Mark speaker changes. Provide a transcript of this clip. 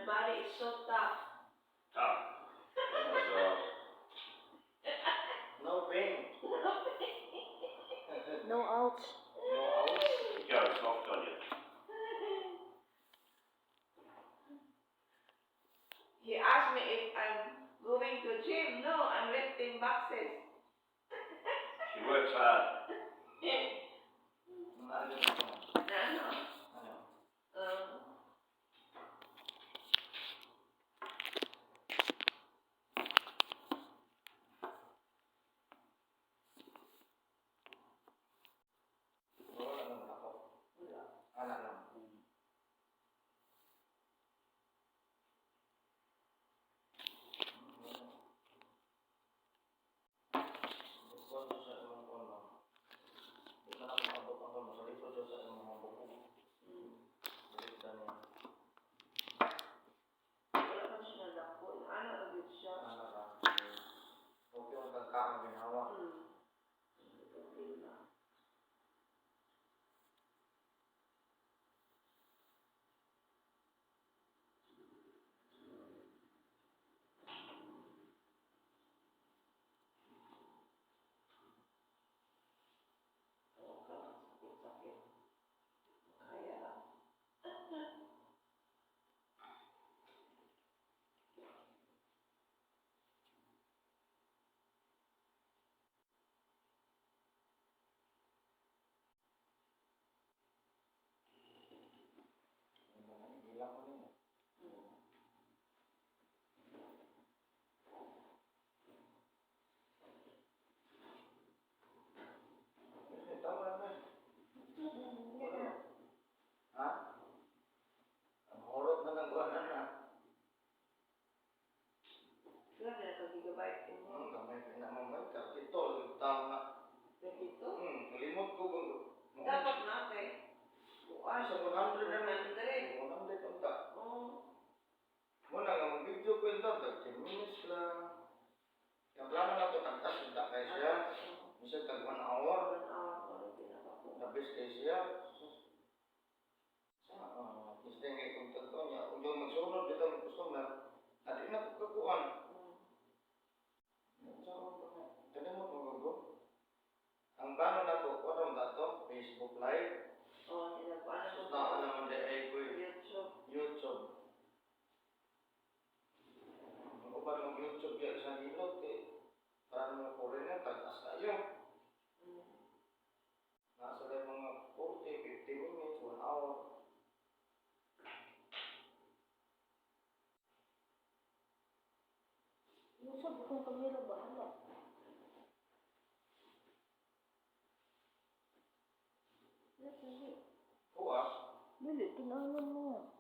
Speaker 1: Body is so tough.
Speaker 2: Tough. So,
Speaker 3: No pain.
Speaker 4: No ouch.
Speaker 3: No ouch.
Speaker 2: it goes soft on you.
Speaker 1: He asked me if I'm going to gym. No, I'm lifting boxes.
Speaker 2: She works hard.
Speaker 3: Ano yun?
Speaker 1: Na ano?
Speaker 3: Ano? Wala naman ako.
Speaker 1: Wala.
Speaker 3: Ana lang. Likod sa imong kono. Di man ako maabot ang kono. Sa likod sa imong mga buko. Balik na niya.
Speaker 1: Wala man siya nadako. Ano na gyud siya?
Speaker 3: Ana ka. Okay ang kagkaon ginawa.
Speaker 1: Okay na. Oo, sakit-sakit. Kaya lang.
Speaker 3: Gila ko niya. Eh, tama na ba? Ha? Ang horot na ng buwan na.
Speaker 1: Wala na ka gigabyte mo.
Speaker 3: Gamay ka na mamay ka. Ito, tama.
Speaker 1: Dito?
Speaker 3: Limot ko kung
Speaker 1: Dapat na kay buwan.
Speaker 3: Sa 100 na man.
Speaker 1: 100.
Speaker 3: 100 unta.
Speaker 1: Oo.
Speaker 3: Muna nga mag-video ko yun tag 10 minutes lang. Yung plano na to, tagtas, unta kay siya. Minsan tag 1 hour.
Speaker 1: 1 hour ko rin pinaka.
Speaker 3: Labis kay siya. Sa, at least din kay kung totoo niya. Kung yung magsunod dito ang customer, adi na ko kakuan. Kanimot mo gugo. Ang plano na ko, kuan ang dato, Facebook Live.
Speaker 1: Oo, tinagpuan ko.
Speaker 3: Naa naman di ay ko
Speaker 1: YouTube.
Speaker 3: YouTube. Ang uban mag YouTube yan sa hilot eh. Para mga foreigner, tag-as kayo. Nasa lang mga 40, 50 minutes, 1 hour.
Speaker 4: Usab kong kamera ba? Hala. Wala, dili.
Speaker 3: Kuha.
Speaker 4: Dili, tinangan mo.